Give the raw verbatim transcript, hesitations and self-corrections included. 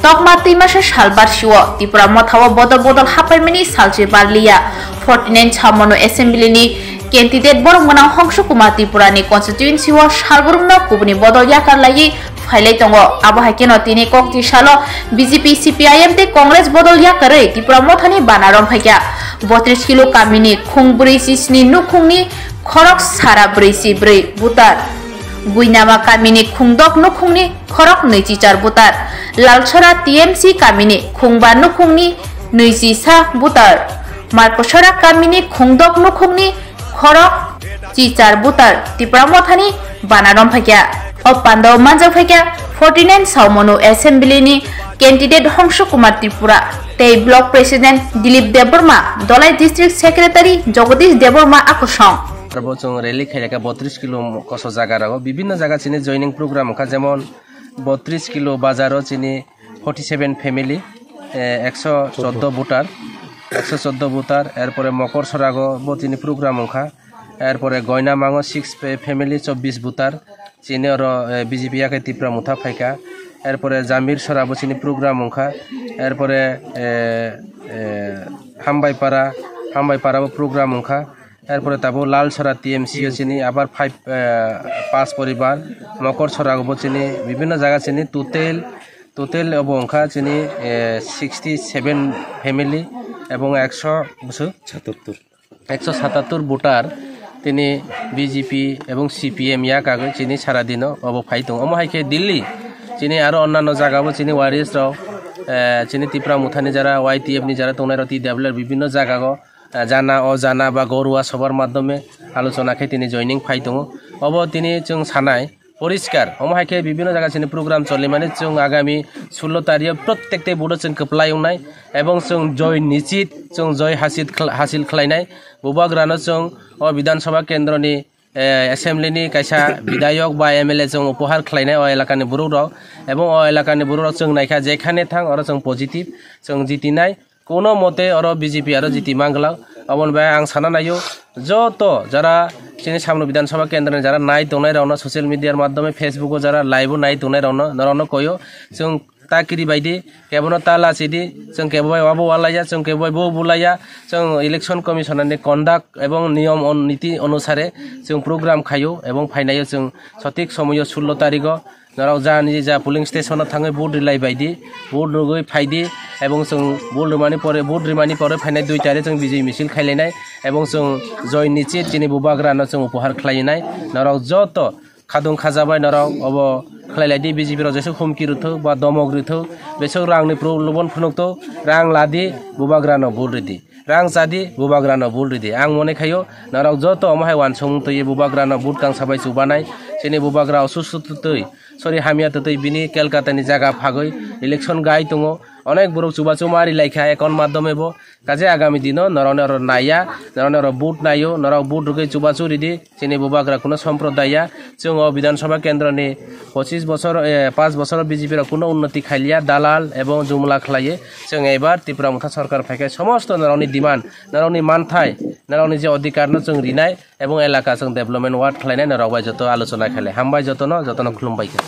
Tokma twimasa salbar sio Tipra Motha o bodol bodol hapaimani salchi barliya. Forty nine Chhamono Assembly ni candidate borok gwnang Hongshu Kumar Tripura ni constituency o salbrumno kubuni bodol yakar laiwi phailai tongo. Abo hai kheno tini kokti salo B J P, C P I M tei Congress bodol yakarwi Tipra Motha ni bana rom phaikha. Botris kilo kamini khung brwi si sni nukhungni khorok sara brwi si brwi butar. Guinama kamini khungdok nukhungni khorok nwichi char butar, Lalsora T M C kamini khungba nukhungni nwichi sa butar, Markosora kamini khungdok nukhungni khorok chi char butar Tipra Mothani bana rom phaikha. O pandao manjak phaikha forty nine Saumonu Assembly ni candidate Hongshu Kumar Tripura tei Block President Dilip Debbarma, Dholai District Secretary Jagadish Debbarma a kosong. Arbo chwng rally khailaka botris kilo koso jaga rogo, bibinno jaga chini joining program wngkha, jemon botris kilo bazaro chini forty seven family, eh, ekso chordo voter, ekso chordo voter, erpore Mokor Sorago bo chini program wngkha, erpore Goinamango six pe-, family chobbish voter, chini oro, eh, B J P yakhe Tipra Motha phaikha, erpore Jamir Sorabo chini program wngkha, erpore, eh, eh, Hambaipara, Hambaipara bo program wngkha. Erpore tabuk Lalsora T M C o chini abar five, eh, pas poribar, Mokor Sora bo chini bibinno jaga chini total, total obo wngkha chini, eh, sixty seven family ebong ekso bwswk satattor, ekso satattor voter tini B J P ebong C P M ya kagwi chini sara dino obo phai tongo. Omo hai khe Delhi chini aro onnanno jaga bo chini warriors rok, eh, chini Tipra Mothani jara Y T F ni jara tongnai rok T W R bibinno jaga o ah, jana o jana ba gorua sobar maddhome alochona khe tini joining phai tongo. Obo tini chwng sanai poriskar, omo hai khe bibinno jaga chini program cholimani chwng agami sullo tarikh o prottek tei vote o chwng kwplai wngnai ebong chwng joy nichit, chwng joy hasit khla-, hasil khlainai. Bubagrano chwng o Bidhan Sabha kendroni, eh, assembly ni kaisa bidhayok ba M L A chwng upohar khlainai o elakani borok rok, ebong o elakani borok rok chwng naikha jekhane thang oro chwng positive chwng jitinai. Kuno mote oro B J P aro jiti manglak. Aboni bai ang sana naio, joto jara chini Samno Bidhan Sabha kendroni jara nai tongnai rokno, social media maddhome, Facebook o jara live o nai tongnai rokno, norokno koyo, chwng ta kiri bai di, kebono ta lachi di, chwng kebo bai wabo walaiya, chwng kebo bai bo bulaiya, chwng Election Commission ni conduct ebong niyom on-, niti onusare chwng program khaio ebong phainaio chwng sotik somoyo sullo tarikh o. Norok ja ni ja polling station o thangwi vote rilai bai di, vote rwgwi phai di, ebong chwng vote rwmani pore, vote rwmani pore phainai dui tarik chwng bijoi misil khailainai, ebong chwng joy nichit chini bubagrano chwng upohar khlainai. Norok joto khadung khajabai norok obo khlailai di, B J P rok jesuk humki rwthok ba domok rwthok, besok rangni prolobon phunukthok, rang ladi, bubagrano vote ridi. Rang chadi, bubagrano vote ridi. Ang mone khaio, norok joto omo hai wansong twi bubagrano vote kangsa bai chubanai. Chini bubagra osusto twi, sorry, hamya twi bini Kolkata ni jaga phagwi election gai tongo. Onek borok chubachu ma ri laikha account maddhome bo. Kaje agami dino norokno oro naiya, norokno oro vote naio, norok vote rwgwi chubachu ridi. Chini bubagra kuno somprodaya, chwng o Bidhan Sabha kendroni pochis bochor, eh, panch bochor B J P rok kuno unnoti khailiya, dalal ebong jumla khlaiwi chwng ebar Tipra Motha Sarkar phaikhe somosto norokni demand, norokni manthai, norokni je odhikar no chwng rinai ebong elaka chwng development ward khlainai norok bai joto alochona khailai. Hambai jotono, jotono khulumbai kha.